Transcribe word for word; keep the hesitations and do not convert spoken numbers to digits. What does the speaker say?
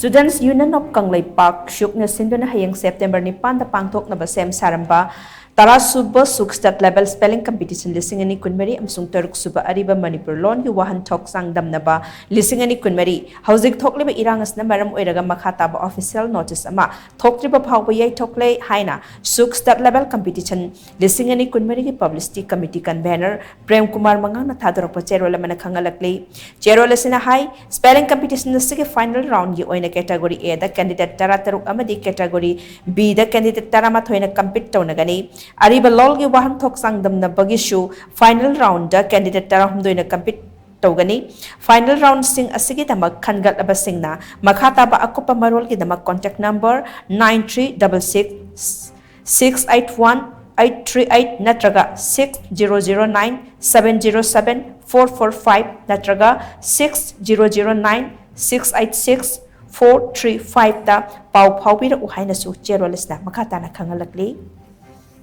Students Union of Kangleipak, ꯁꯨꯛꯅ ꯁꯤꯟꯗꯨꯅ ꯍꯌꯦꯡ September ꯅꯤꯄꯥꯟꯗ ꯄꯥꯡꯊꯣꯛꯅꯕ ꯁꯦꯝ ꯁꯥꯔꯝꯕ ꯇꯔꯥꯁꯨꯕ ꯁꯨꯛ State Level Spelling Competition ꯂꯤꯁꯤꯡ ꯑꯅꯤ ꯀꯨꯟꯃꯔꯤ ꯑꯃꯁꯨꯡ ꯇꯔꯨꯛꯁꯨꯕ ꯑꯔꯤꯕ ꯃꯅꯤꯄꯨꯔ ꯂꯣꯟꯒꯤ ꯋꯥꯍꯟꯊꯣꯛ ꯆꯥꯡꯗꯝꯅꯕ ꯂꯤꯁꯤꯡ ꯑꯅꯤ ꯀꯨꯟꯃꯔꯤ, ꯍꯧꯖꯤꯛ ꯊꯣꯛꯂꯤꯕ ꯏꯔꯥꯡ ꯑꯁꯤꯅ ꯃꯔꯝ ꯑꯣꯏꯔꯒ ꯃꯈꯥ ꯇꯥꯕ official notice ꯑꯃ ꯊꯣꯛꯇ꯭ꯔꯤꯕ ꯐꯥꯎꯕ ꯌꯩꯊꯣꯛꯂꯦ ꯍꯥꯏꯅ ꯁꯨꯛ State Level Competition ꯂꯤꯁꯤꯡ ꯑꯅꯤ ꯀꯨꯟꯃꯔꯤꯒꯤ Publicity Committee Convener Prem Kumar ꯃꯉꯥꯡꯅ ꯊꯥꯗꯣꯔꯛꯄ ꯆꯦꯔꯣꯜ ꯑꯃꯅ ꯈꯪꯍꯜꯂꯛꯂꯤ꯫ ꯆꯦꯔꯣꯜ ꯑꯁꯤꯅ ꯍꯥꯏ, Spelling Competition ꯑꯁꯤꯒꯤ final round ꯒꯤ ꯑꯣꯏꯅ category A ꯗ candidate ꯇꯔꯥꯇꯔꯨꯛ ꯑꯃꯗꯤ category B ꯗ candidate ꯇꯔꯥꯃꯥꯊꯣꯏꯅ compete ꯇꯧꯅꯒꯅꯤ꯫ ꯑꯔꯤꯕ ꯂꯣꯜꯒꯤ ꯋꯥꯍꯟꯊꯣꯛ ꯆꯥꯡꯗꯝꯅꯕꯒꯤꯁꯨ final round ꯗ candidate ꯇꯔꯥꯍꯨꯝꯗꯣꯏꯅ compete ꯇꯧꯒꯅꯤ꯫ Final round ꯁꯤꯡ ꯑꯁꯤꯒꯤꯗꯃꯛ ꯈꯟꯒꯠꯂꯕꯁꯤꯡꯅ ꯃꯈꯥ ꯇꯥꯕ ꯑꯀꯨꯞꯄ ꯃꯔꯣꯜꯒꯤꯗꯃꯛ contact number nine three double six six eight one eight three eight ꯅꯠꯇ꯭ꯔꯒ six zero zero nine seven zero seven four four five ꯅꯠꯇ꯭ꯔꯒ six zero zero nine six eight six four three five ꯇ ꯄꯥꯎ ꯐꯥꯎꯕꯤꯔꯛꯎ ꯍꯥꯏꯅꯁꯨ ꯆꯦꯔꯣꯜ ꯑꯁꯤꯗ ꯃꯈꯥ ꯇꯥꯅ ꯈꯪꯍꯜꯂꯛꯂꯤ꯫